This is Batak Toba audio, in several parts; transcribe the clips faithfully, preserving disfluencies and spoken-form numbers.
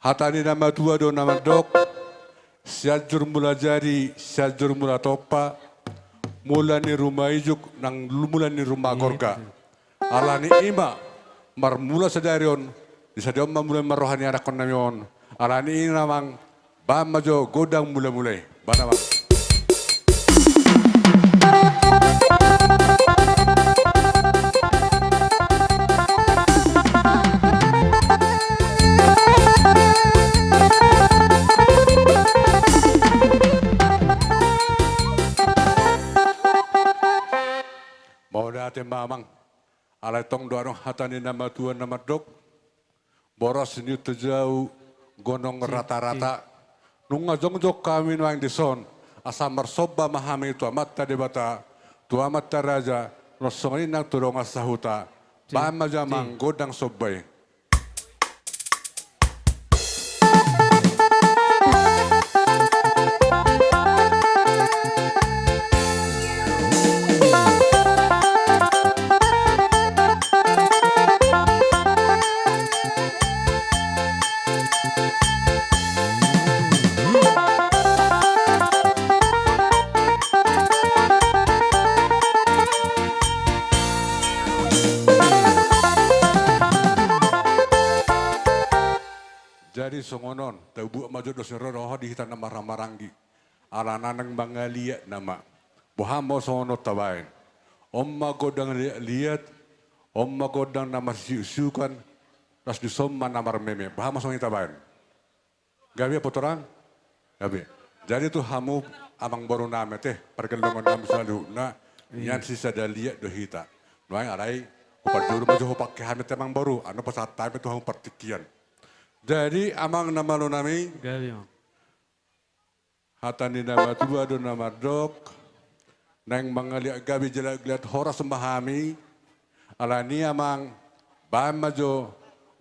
Hata ni na matua do na mandok, Sianjur Mulajadi, Sianjur Mulatompa, mula ni ruma ijuk nang mula ni ruma gorga. Alani i ma marmula sadari on, di sadari on ma mulai marroha ni anakkon nami on. Alani i amang, bahen ma jo gondang mulamula i. Bahen amang. Mauliate ma amang. Alai tong do adong hata ni na matua na mandok, boras ni unta jau gondang rata-rata. Nunga jongjong hami nuaeng dison, asa marsomba ma hami tu Amanta Debata, tu amanta raja, na songon i nang tu dongan sahuta. Bahen ma jo amang gondang somba i. Jadi songon on, tabuat ma jo dos ni roha di hita na marhahamaranggi. Alana naeng mangaliat nama. Boha ma songon on tabaen. On ma gondang liat-liat, on ma gondang na marsiuk-siukan, las dison ma na marmeme. Boha ma songon i tabaen. Gabe apo torang? Gabe. Jadi tu hamu amangboru nami ate, pargellengon nami saluhutna, nian sisada liat do hita. Nuaeng alai, huparjolo ma jo hupangke hami ate amangboru, annon pasahat hami tu hamu partingkian. Jadi amang na malo nami, gabe amang. Hata ni na matua do na mandok, naeng mangaliat gabe jala liat horas ma hami, alani amang, bahen ma jo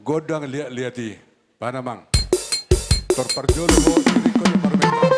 gondang liat-liat i. Bahen amang. Tor parjolo ho, sirikon parmenta.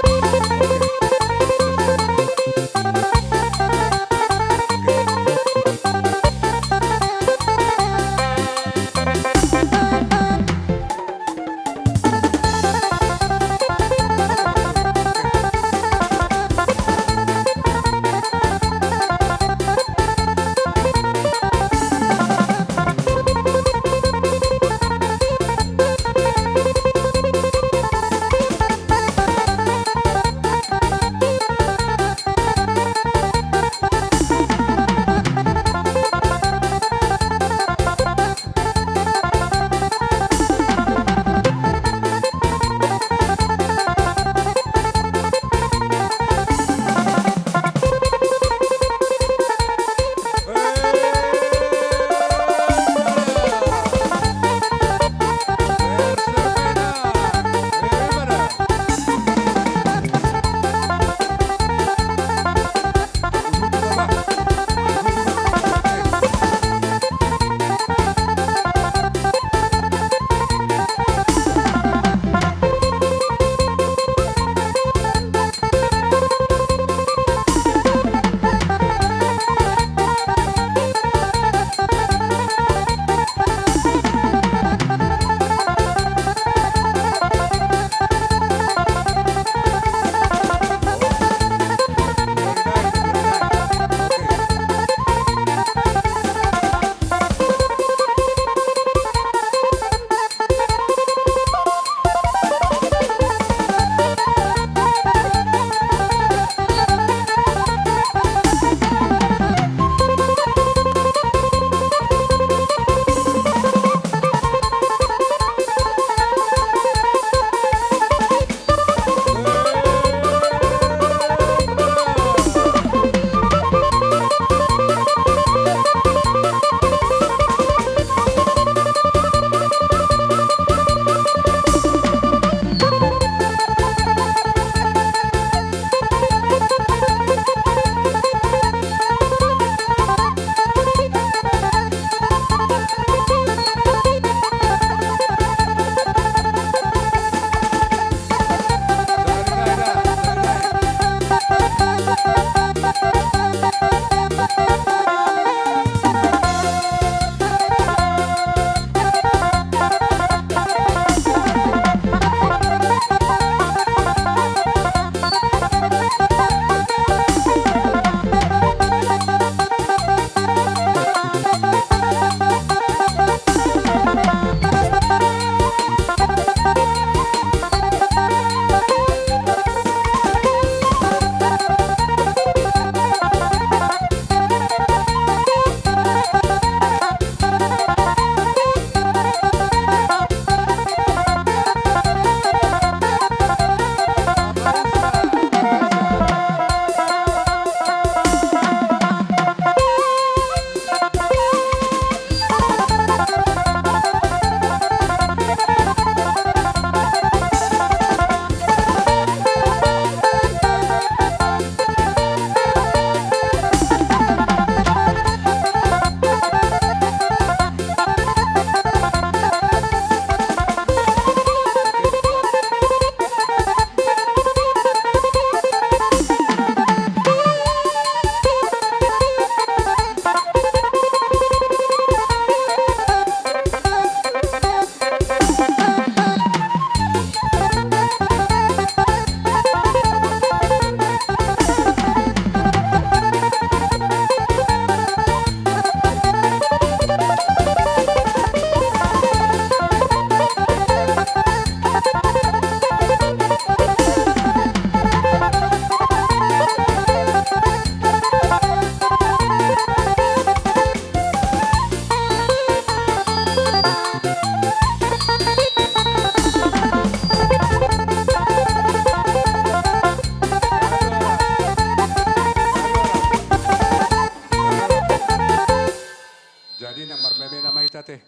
Ate.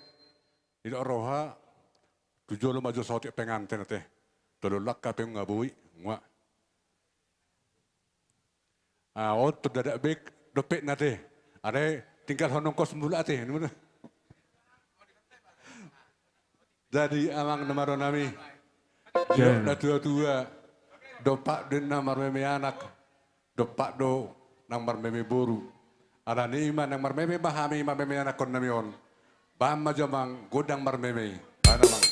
Didok roha, tu jolo ma jo saotik penganten ate. Tolu langka pe nunga boi, nunga. Ah, on tu dadak be dompetna ate. Alai tinggalhon ongkos mulak ate. Jadi amang na marroha nami. Didok na tua-tua. Dompak do na marmeme anak. Dompak do nang marmeme boru. Alani i ma nang marmeme ma hami marmeme anakkon nami on. Bahen ma jo amang gondang marmeme i. Bahen amang.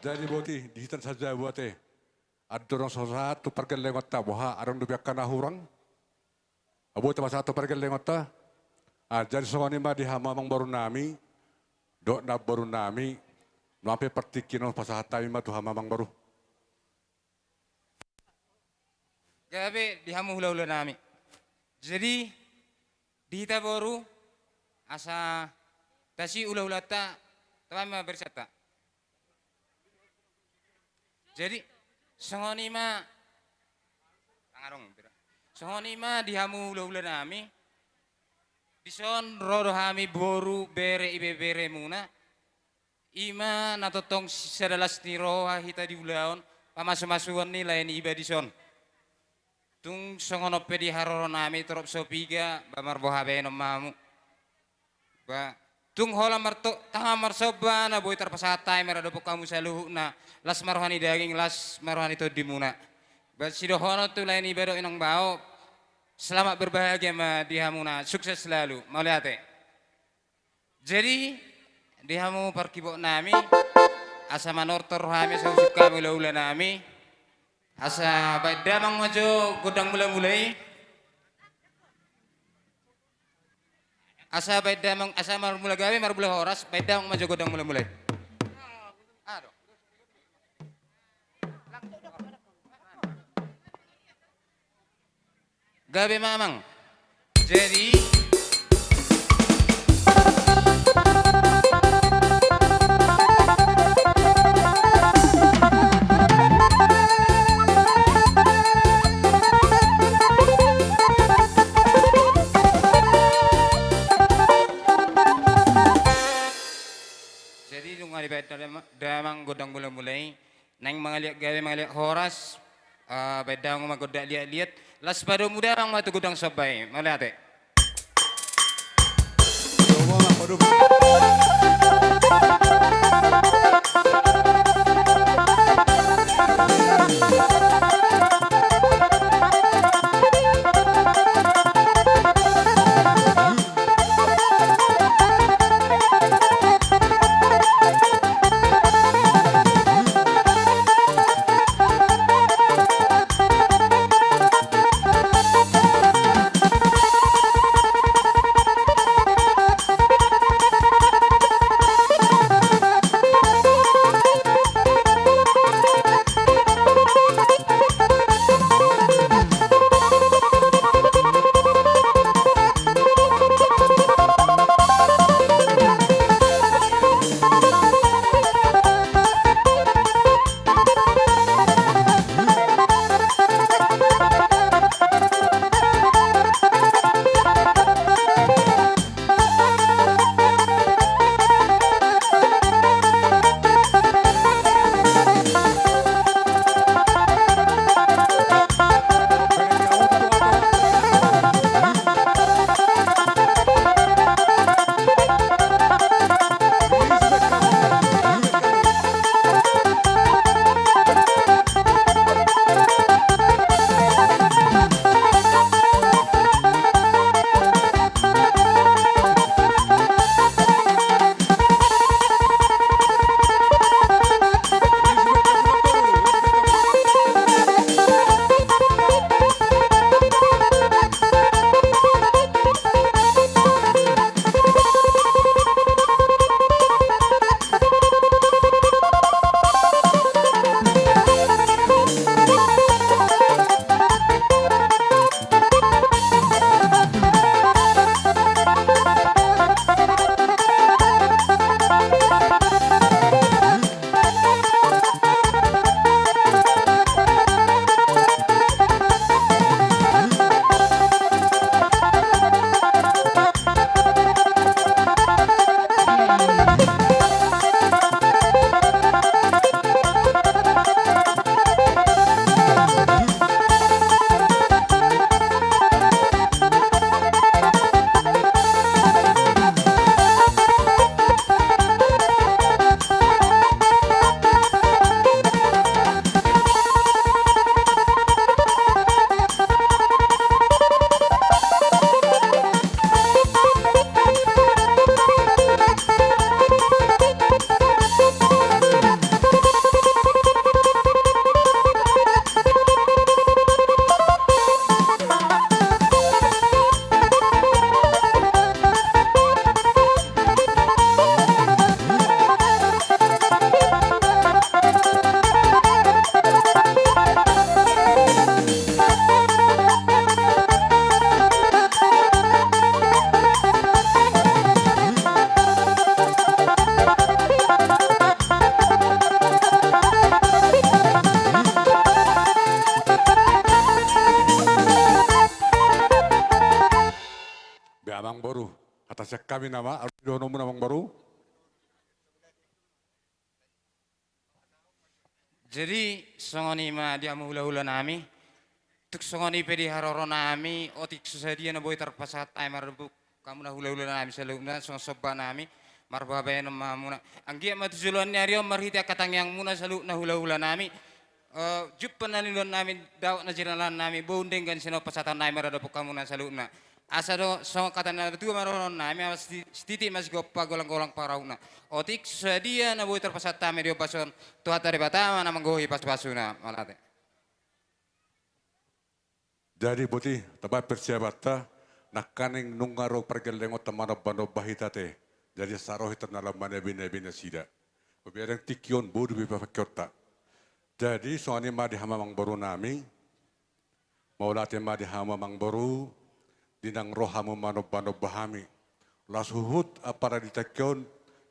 Jadi boti, di hita saja buat e. Adong so sahat tu pargellengonta boha, adong dope angka na hurang. Abo tapasahat tu pargellengonta. Ah, jadi songon i ma di hamu amangboru nami, dohot namboru nami, nuaeng pe partingkian on pasahat hami ma tu hamu amangboru. Gabe di hamu hulahula nami. Jadi di hita boru asa tasi hulahulanta, tabaen ma barisan ta. Jadi songon i ma, songon i ma di hamu hulahula nami. Dison ro do hami boru bere ibeberemuna. I ma na tongtong sada las ni roha hita di ulaon, pamasumasuon ni lae ni iba dison. Tung songon on pe di haroro nami torop so piga, ba marboha baenon ma hamu. Ba tung holan marto-, tangan marsomba na boi tarpasahat hami maradophon hamu saluhutna, las ma roha ni daging, las ma roha ni tondimuna. Ba sidohonon tu lae ni iba dohot inong bao, selamat berbahagia ma di hamuna, sukses selalu, mauliate. Jadi di hamu parkibot nami, asa manortor hami, asa husuk hami hulahula nami, asa baen damang ma jo gondang mulamula i. Asa baen damang, asa marmula gabe, marmula horas, baen damang ma jo gondang mulamula i. Adong. Gabe ma amang. Jadi Jadi nunga dibaen damang gondang mula-mula i, naeng mangaliat gabe mangaliat horas, eh, baen damang ma gondang liat-liat, laos padomu damang ma tu gondang somba i, mauliate. Be amangboru, hata sian hami nama, alu di dohononmuna amangboru. Jadi songon i ma di hamu hulahula nami. Tung songon i pe di haroro nami, otik so sadia na boi tarpasahat hami mardapot hamuna hulahula nami saluhutna, songon somba nami, marbabaenon ma hamuna. Anggiat ma tu joloan ni ari on marhite angka tangiangmuna saluhutna hulahula nami, eh, jumpang na niluluan nami, dapot na jinalahan nami, boan denggan sian on pasahaton nami mardapot hamuna saluhutna. Asa do songon hata ni natua-tua ma dohonon nami, asa siti-, sititi ma sigompa, golang-golang pangarahutna. Otik so sadia na boi tarpasahat hami di ombas on, Tuhanta Debata ma na manggohi pasupasuna. Mauliate. Jadi boti, tamba persiapanta, nangkaning nunga ro pargellengonta manombanomba hita ate. Jadi asa ro hita na laho manebinebi nasida. Hubereng tingki on boi do be pangkeonta. Jadi songon i ma di hamu amangboru nami. Mauliate ma di hamu amangboru, di naung ro hamu manombanomba hami. Laos huhut apala di tingki on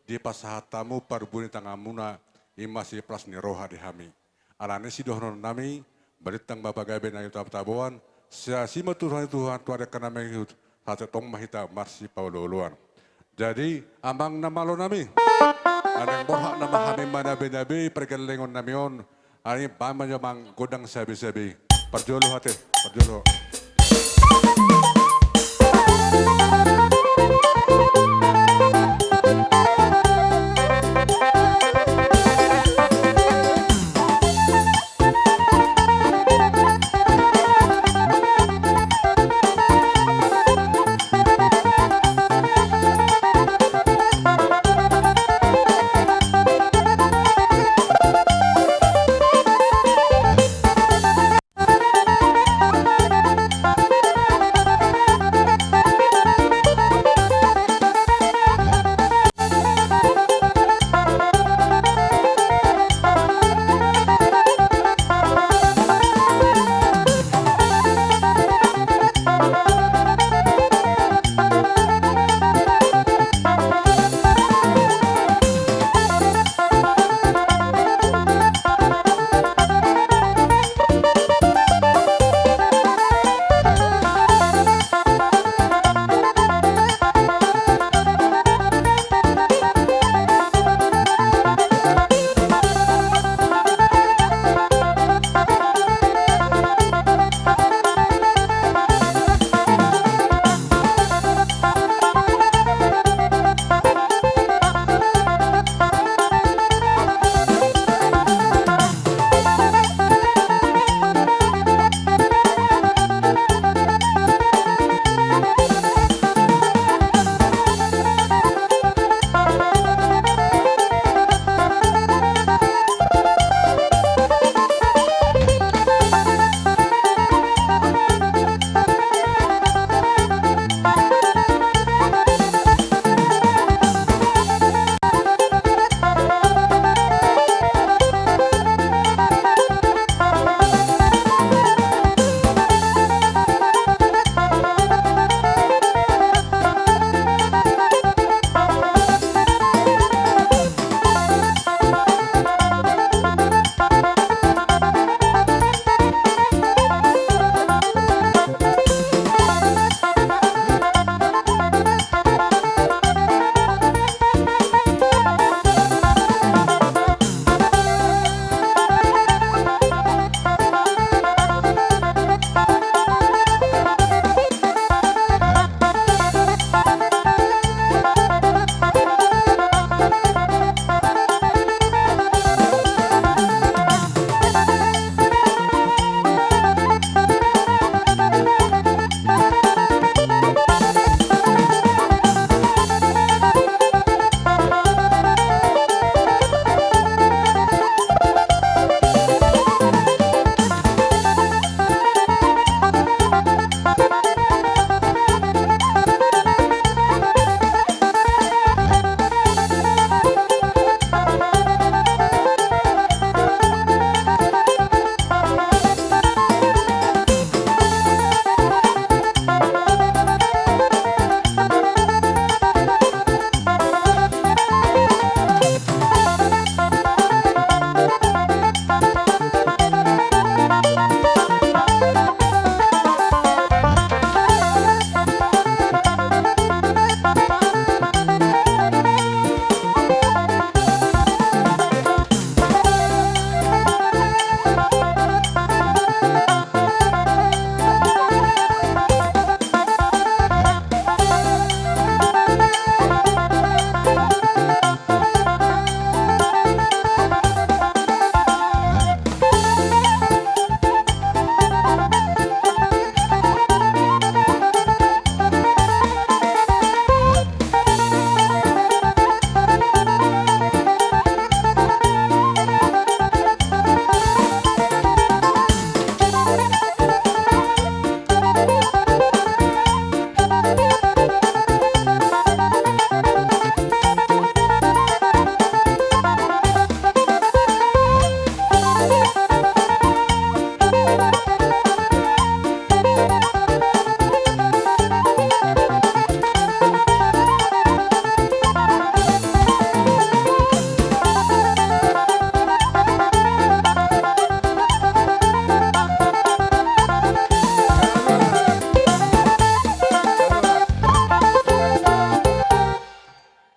dipasahat hamu parbue ni tanganmuna, i ma sipras ni roha di hami. Alani i sidohonon nami, balintang ma pagabe na nitabotaboan, sai asi ma tu roha ni Tuhan tu angka na mangihut, sai tong ma hita marsipaolooloan. Jadi amang na malo nami. Ndang borhat nama hami manabe-nabe pargellengonnami on. Alani i bahen ma jo amang gondang sabe-sabe i. Parjolo ate, parjolo.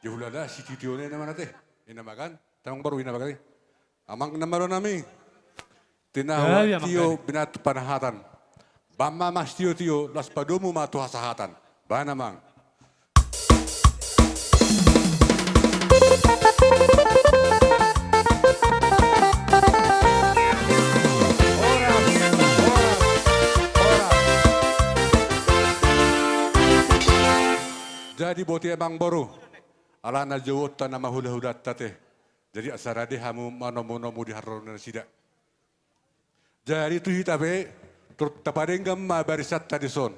Di hulala situtionena ma ate. Ina ma kan? Amangboru, ina ma kan? Amang na malo nami. Tinahu tio, binatu panahatan. Bamma mas tio tio, las padomu ma tu hasahatan. Baen amang. Jadi boti amangboru, alana jouonta nama hulahulanta te. Jadi asa rade hamu manomunomu di haroromuna nasida. Jadi tu hita pe, turut tapadenggan ma barisanta dison.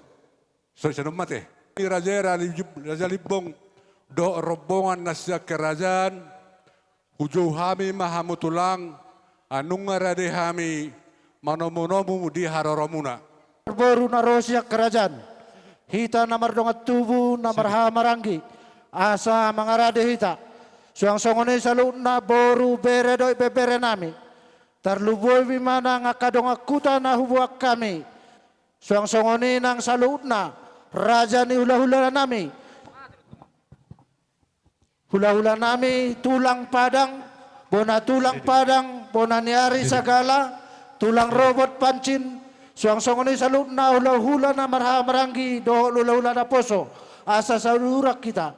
Songon i sanon ma te. Raja, Raja Limbong dohot rombongan na sian kerajaan, hujou hami ma hamu tulang, ai nunga rade hami manomunomu di haroromuna. Boru na ro sian kerajaan, hita na mardongan tubu, na marhahamaranggi, asa mangarade hita. Suang songon i saluhutna boru, bere dohot ibebere nami. Tarlumobi ma nang angka dongan huta na huboan hami. Suang songon i nang saluhutna raja ni hulahula nami. Hulahula nami tulang Padang, bona tulang Padang, bona ni ari Sagala, tulang Robot Pancin, suang songon i saluhutna hulahula na marhahamaranggi dohot hulahula naposo, asa saluhutna hita.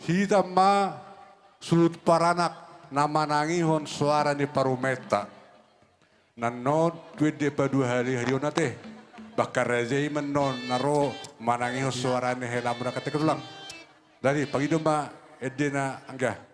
Hita ma suhut paranak na manangihon soara ni parumaenta. Nannon tu ende paduahalihalion ate, bangka raja i ma annon na ro manangihon soara ni helamuna, ate tulang. Jadi pangido ma ende na anggia.